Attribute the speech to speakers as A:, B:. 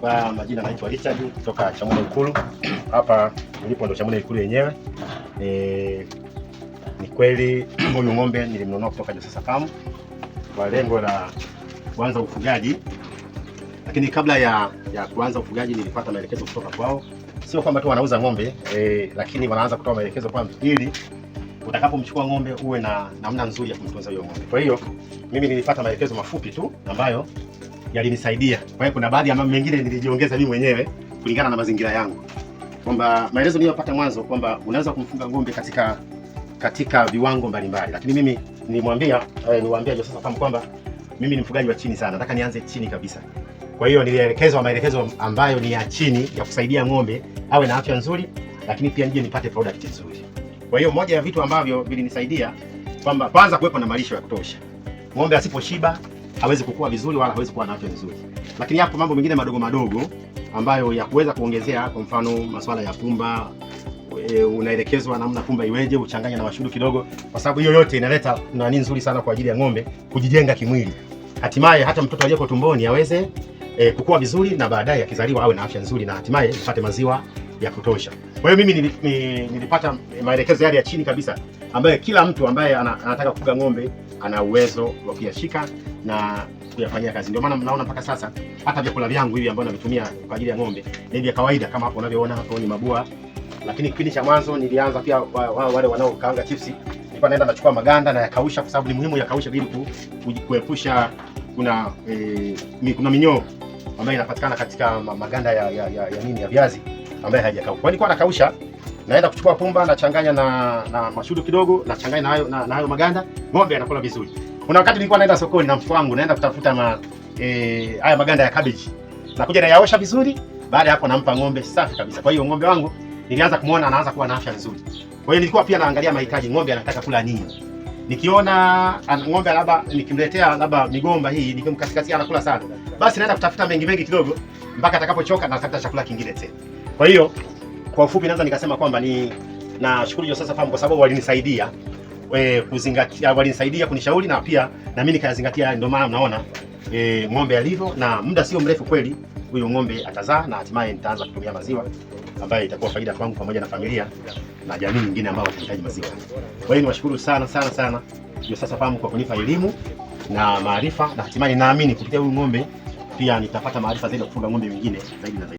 A: Kwa majina naitwa Richard kutoka Chamwino Ikulu. Hapa nilipo ndo Chamwino Ikulu yenyewe. Ni kweli huyu ng'ombe nilimnunua kutoka Josasa Farm kwa lengo la kuanza ufugaji, lakini kabla ya kuanza ufugaji nilipata maelekezo kutoka kwao. Sio kwamba tu wanauza ng'ombe lakini wanaanza kutoa maelekezo kwamba ili utakapomchukua ng'ombe uwe na namna nzuri ya kumtunza huyo ng'ombe. Kwa hiyo mimi nilipata maelekezo mafupi tu ambayo yalinisaidia. Kwa hiyo kuna baadhi ya mambo mengine nilijiongeza mimi mwenyewe kulingana na mazingira yangu, kwamba maelezo niliyopata mwanzo kwamba unaweza kumfuga ng'ombe katika viwango mbalimbali, lakini mimi nilimwambia niwaambia Joseph Farm kwamba mimi ni mfugaji wa chini sana, nataka nianze chini kabisa. Kwa hiyo nilielekezwa maelekezo ambayo ni ya chini ya kusaidia ng'ombe awe na afya nzuri, lakini pia nije nipate product nzuri. Kwa hiyo moja ya vitu ambavyo vilinisaidia kwamba kwanza kuwepo na malisho ya kutosha. Ng'ombe asiposhiba hawezi kukua vizuri wala hawezi kuwa na afya nzuri. Lakini hapo mambo mengine madogo madogo ambayo ya kuweza kuongezea, kwa mfano masuala ya pumba, unaelekezwa namna pumba iweje, uchanganye na mashudu kidogo, kwa sababu hiyo yote inaleta nani nzuri sana kwa ajili ya ng'ombe kujijenga kimwili, hatimaye hata mtoto aliyeko tumboni aweze kukua vizuri na baadaye akizaliwa awe na afya nzuri na hatimaye ipate maziwa ya kutosha. Kwa hiyo mimi nilipata maelekezo yale ya chini kabisa ambayo kila mtu ambaye anataka kufuga ng'ombe ana uwezo wa kuyashika na kuyafanyia kazi. Ndio maana mnaona mpaka sasa hata vyakula vyangu hivi ambavyo navitumia kwa ajili ya ng'ombe ni vya kawaida kama hapo unavyoona hapo ni mabua. Lakini kipindi cha mwanzo nilianza pia wale wanaokaanga chipsi, nilikuwa naenda nachukua maganda na yakausha, kwa sababu ni muhimu yakausha ili kuepusha kuna minyoo ambayo inapatikana katika maganda ya nini ya viazi ambayo hayajakauka. Kwa nilikuwa nakausha, naenda kuchukua pumba nachanganya na mashudu kidogo, nachanganya na hayo na hayo maganda, ng'ombe anakula vizuri. Kuna wakati nilikuwa naenda sokoni na mfuko wangu naenda kutafuta haya maganda ya cabbage. Nakuja nayaosha vizuri, baada ya hapo nampa ng'ombe safi kabisa. Kwa hiyo ng'ombe wangu nilianza kumuona anaanza kuwa na afya nzuri. Kwa hiyo nilikuwa pia naangalia mahitaji ng'ombe anataka kula nini. Nikiona ng'ombe labda nikimletea labda migomba hii nikimkatikati anakula sana, basi naenda kutafuta mengi mengi kidogo mpaka atakapochoka na tafuta chakula kingine tena. Kwa hiyo kwa ufupi naweza nikasema kwamba ni nashukuru Josasa Farm kwa sababu walinisaidia kuzingatia, walinisaidia kunishauri na pia na mimi nikayazingatia. Ndio maana mnaona ng'ombe alivyo, na muda sio mrefu kweli huyo ng'ombe atazaa na hatimaye nitaanza kutumia maziwa ambayo itakuwa faida kwangu pamoja na familia na jamii nyingine ambao watahitaji maziwa. Kwa hiyo niwashukuru sana sana sana Josasa Farm kwa kunipa elimu na maarifa, na hatimaye naamini kupitia huyu ng'ombe pia nitapata maarifa zaidi ya kufuga ng'ombe wengine zaidi na zaidi.